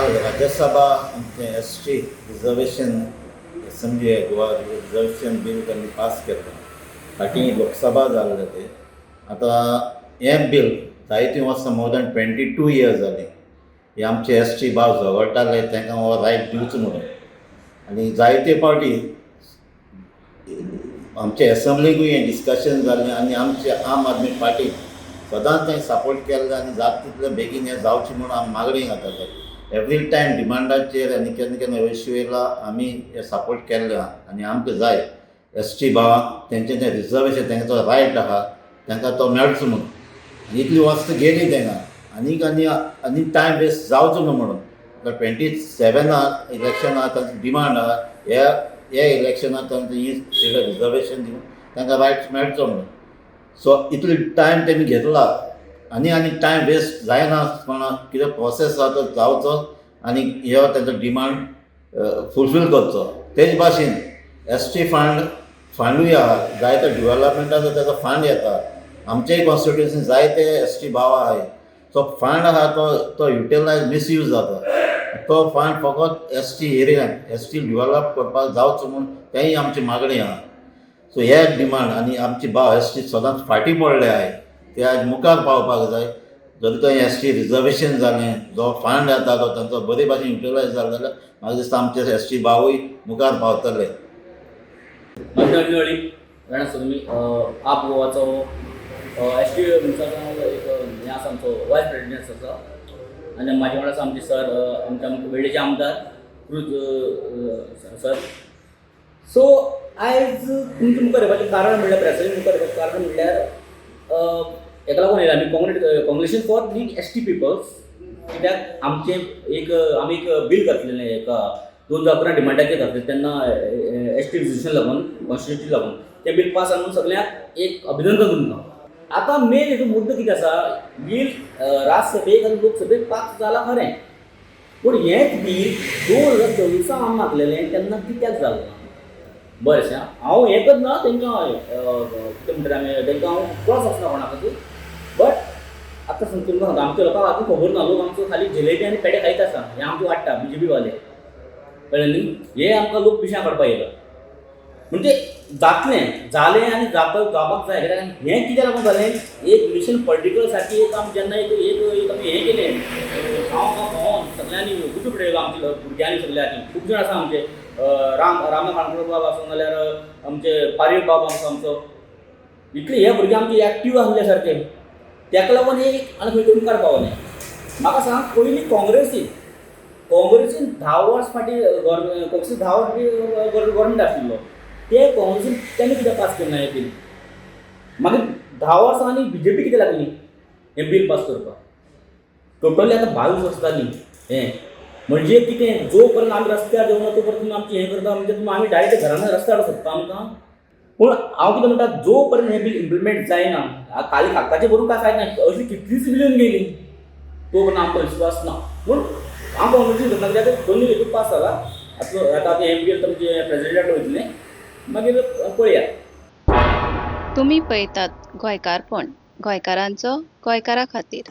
काल राज्यसभा आमचें ST reservation, assembly Goa reservation bill तांणी पास केल्लें. फाटीं लोकसभा जाल्लें तें. आतां हें बील जायतीं वर्सां, मोर दॅन 22 इयर्स जालीं, हे आमचे एसटी भाव झगडटाले तांकां हो रायट दिवचो म्हणून. आनी जायते फावटी आमचे एसेंब्लीकूय हें डिस्कशन जालें आनी आमचे आम आदमी पार्टी सदांच तें सपोर्ट केल्लें आनी जाता तितलें बेगीन हें जावचें म्हणून आमी मागणी घालताले. एवरी टायम डिमांडाचेर आनी केन्ना केन्ना इश्यू येयला, आमी हे सपोर्ट केल्ले आहा. आनी आमकां जाय एसटी भावांक तेंचें तें रिजर्वेशन, तेंचो रायट आहा, तांकां तो मेळचो म्हणून. आनी इतली वर्सां गेली तेंका, आनीक आनी आनी टायम वेस्ट जावचो न्हू म्हणून आतां 27 इलेक्शन आहा, तांचो डिमांड आहा, ह्या ह्या इलेक्शनाक तांकां ही रिजर्वेशन दिवन तांकां रायट्स मेळचो म्हणून. सो इतलो टायम तेमी घेतला, आनी आनी टायम वेस्ट जायना आसतना कितें प्रोसेस आहा तो जावचो आनी हो तेंचो डिमांड फुलफील करचो. तेज भाशेन एसटी फंड, फंडूय आहा, जायते डिवेलपमेंटाचो तेजो फंड येता. आमचेय कॉन्स्टिट्युन्सी जायते एसटी भाव आहाय. तो फंड आहा तो तो युटिलायज मिसयूज जाता. तो फंड फकत एसटी एरियान एसटी डिवेलप करपाक जावचो म्हूण तेंय आमची मागणी आहा. सो हे डिमांड आनी आमची भाव एसटी सदांच फाटीं पडले आहाय, ते आज मुखार पावपाक जाय. जर थंय एसटी रिजर्वेशन जालें, जो फंड येता तो तांचो बरे भाशेन युटिलायज जालो जाल्यार म्हाका दिसता आमचे एसटी भावूय मुखार पावतले. माझं नाव अनिल अळीप. जाणा आसता तुमी, आप गोवाचो एसटी मिन्साचो एक हें आसा, आमचो वायस प्रेसिडेंट आसा. आनी म्हाजे वांगडा आसा आमचे सर, आमचे वेळ्ळेचे आमदार क्रूज सर. सो आयज तुमच्या मुखार येवपाचें कारण म्हणल्यार, प्रेसिडेंट मुखार येवपाचें कारण म्हणल्यार हेका लागून येयला आमी. Congratulation for the ST peoples, कित्याक आमचें एक आमी एक बील घातलेलें एका 2011 डिमांडाचेर घातलें तेन्ना, एसटी रिजर्वेशन लागून, कॉन्स्टिट्युशन लागून. तें बील पास जालें म्हणून सगळ्यांक एक अभिनंदन तुमकां. आतां मेन हेजो मुद्दो कितें आसा, बील राज्यसभेक आनी लोकसभेक पास जाला खरें, पूण हेंच बील 2024 आमी मागलेलें तेन्ना कित्याक जालें ना? बरें आसा, हांव हें करना तांकां, कितें म्हणटा आमी, तांकां हांव क्रॉस वचना कोणाकच. बट आतां तुमकां सांगता, आमच्या लोकांक आजून खबर ना. लोक आमचो खाली जिलेबी आनी पेडे खायत आसा, हें आमचें वाडटा. बीजेपी वाले, कळ्ळें न्ही, हे आमकां लोक पिशा काडपाक येयला. म्हणजे जातलें, जालें आनी जाता, जावपाक जाय. कित्याक हें कित्याक लागून जालें, एक मिशन पॉलिटिकल सारकी एक आमी जेन्ना एक एक एक आमी हें केलें, गांव गांव भोंवन सगळ्यांनी उठू पडयलो आमच्या भुरग्यांनी सगळ्यांनी. खूब जाण आसा आमचे, राम रामा काणकोण बाब आसूं, नाल्यार आमचे पारवी बाब आमचो आमचो इतले हे भुरगे आमचे एक्टीव आसले सारके. ताका लागून हे आनी खंय तरी मुखार पावलें. म्हाका सांग, पयलीं काँग्रेसीन 10 वर्स फाटीं, काँग्रेसीन 10 वर्स फाटीं गव्हर्मेंट आशिल्लो, ते काँग्रेसीन तेणी कित्याक पास केलें ना हें बील? मागीर 10 वर्सां आनी बीजेपी कितें लागली हें बील पास करपाक? टोटली आतां 22 वर्सां जालीं. हें म्हणजे कितें, जो पर्यंत आमी रस्त्यार देंवना तो पर्यंत तुमी आमचें हें करता. म्हणजे तुमी आमी डायरेक्ट घरान रस्त्यार सोदता आमकां. पूण हांव कितें म्हणटा, जो पर्यंत हें बील इम्प्लिमेंट जायना, खाली कागदाचेर बरोवन काय फायद ना, अशी कितलींच बिल येवन गेली, तो पर्यंत आमकां विश्वास ना. पूण हांव काँग्रेसीन करना, कित्याक दोनूय हितून पास जाला. आतां आतां हें बील तुमचें प्रेजिडेंट वयतलें, मागीर पळया. तुमी पळयतात गोंयकारपण, गोंयकारांचो गोंयकारा खातीर.